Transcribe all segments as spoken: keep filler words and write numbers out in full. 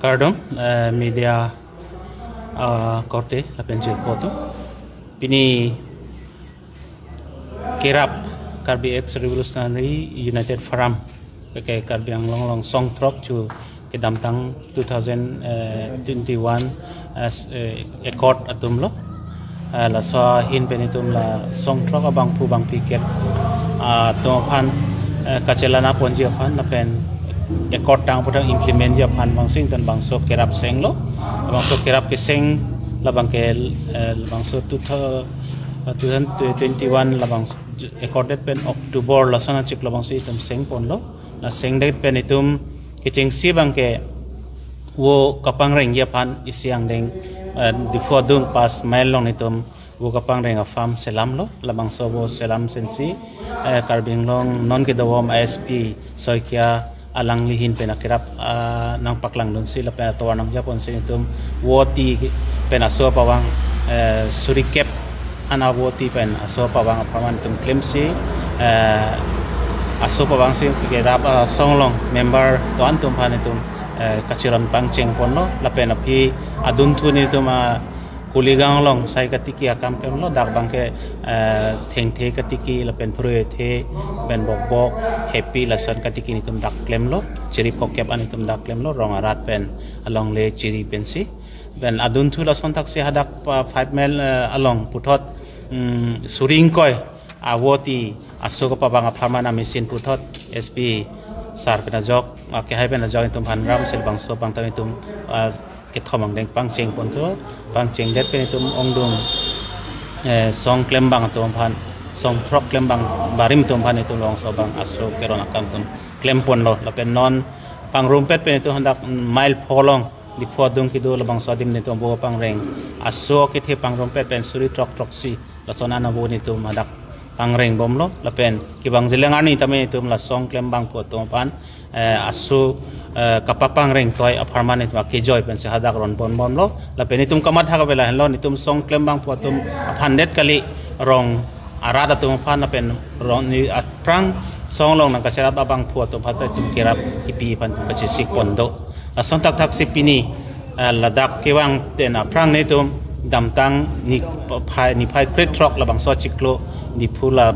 Kardom, eh, media, ah, korte lapen jirpo atum. Pini kerap Karbi Ex Revolutionary United Forum, ke Karbi Anglong along song throk chu kedamtang two thousand twenty-one, eh, s-, eh, accord atum lo. Eh, laso ahin pen itum la song throk abangphu bangphi kep, ah, atum aphan, eh, kachelang ponji aphan lapen accord tang putang implement ji aphan bangsi ton bangso kerap senglo. Bangso kerap keseng labang ke, eh, bangso two thou-, eh, two thousand twenty-one labang accorded pen October lason achiklo bangsi itum seng ponlo. La sengdet pen itum kechengsi abang ke vo kapangreng ji aphan isi angdeng, eh, Diphu adung pas mile along itum vo kapangreng a-farm selamlo. Labangso vo selam sensi, eh, Karbi Anglong non kedobom S P Saikia alangli ahin pen akerap, ah, nangpaklangdunsi lapen atovar nangjaponsi itum voti pen aso pavang, eh, suri kep ana voti pen aso pavang apharman itum klemsi, eh, aso pavangsi kerap, ah, song along member do-an atum aphan itum, eh, kacheron pangcheng ponlo lapen aphi adunthu nelitum, ah, Kuligang along sai katiki akam klemlo, dak abang ke, eh, thengthe katiki lapen phurui the pen bokbok hepi lason katiki nelitum dak klemlo, chiri phokep an nelitum dak klemlo, rong arat pen alongle chiri pensi. Pen adunthu lason thaksi hadak pa five mile, eh, along puthot, mm, suri ingkoi avoti aso kapavang apharman a-machine puthot S P sir pen ajok, ah, kehai pen ajok itum aphan ramsi labangso pangtam itum, ah, kethom angdeng pangcheng ponthu, pangchengdet pen itum ongdung, eh, song klembang atum aphan, song throk klembang barim atum aphan itum labangso abang aso keron akam itum klem ponlo. Lapen non pangrumpet pen itum hadak mile pho along Diphu adung kedo labangso adim nelitum vo pangreng aso kethe pangrumpet pen suri throk throksi lason ana vo nelitum hadak pangreng bomlo. Lapen kevang jilang arni tame itum la song klembangphu atum aphan, eh, aso, eh, kapapangreng toi apharman itum akejoi pensi hadak ron pon bomlo. Lapen itum kamatha kave lahenlo, nelitum song klembangphu atum aphan det kali, rong arat atum aphan lapen rong ni aphrang song along nangkacherap abangphu atum aphan ta itum kerap kipi aphan itum kachesik pon do. Lason thakthaksi pini, eh, ladak kevang pen aphrang nelitum damtang ni phai, niphai krethrok labangso achiklo Diphu la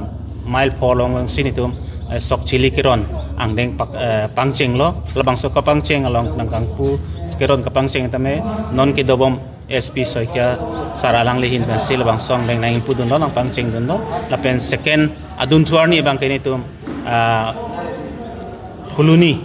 mile pho along vangsi nelitum, eh, sok chili keron angdeng pak, eh, pangchenglo. Labangso kapangcheng along nangkangpu keron kapangcheng tame non kedobom S P Saikia sir alangli ahin pensi labangso angdeng nangkipu dunlo, nangpangcheng dunlo. Lapen second adunthu arni abang ke nelitum, ah, Phuloni,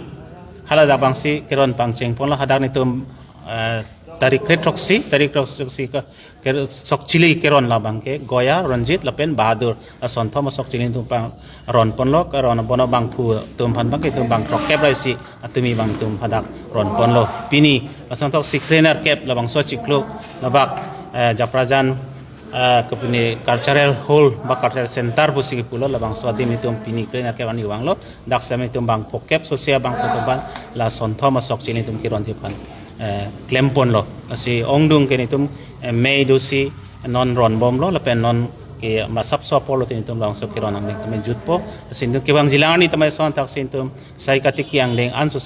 hala dak abangsi keron pangcheng ponlo, hadak nelitum, eh, tarik krethroksi, tarik krethroksi ke, ke sok chili keron labang ke Goya, Ranjit lapen Bahadur, lason thom asok chili nelitum pang ron ponlo, keron bon abangphu atum aphan abang ke itum bang throkkep ra isi atumi abang itum hadak ron ponlo. Pini lason thaksi krenerkep labangso achiklo labak, eh, Japrajan, eh, ke pini cultural hall ba cultural center pusi kepulo, labangso adim itum pini krenerkep arni vanglo. Dak seme itum bang phokep sosia bang photo ban lason thom asok chili nelitum keron aphan, eh, klem ponlo. Lasi ongdung ke nelitum, eh, mei dosi non ron bomlo lapen non ke masap so apor lo te nelitum labangso keron angdeng tame jutpo. Lasi nelitum kevang jilang arni tame lason thaksi nelitum sai katiki angdeng anso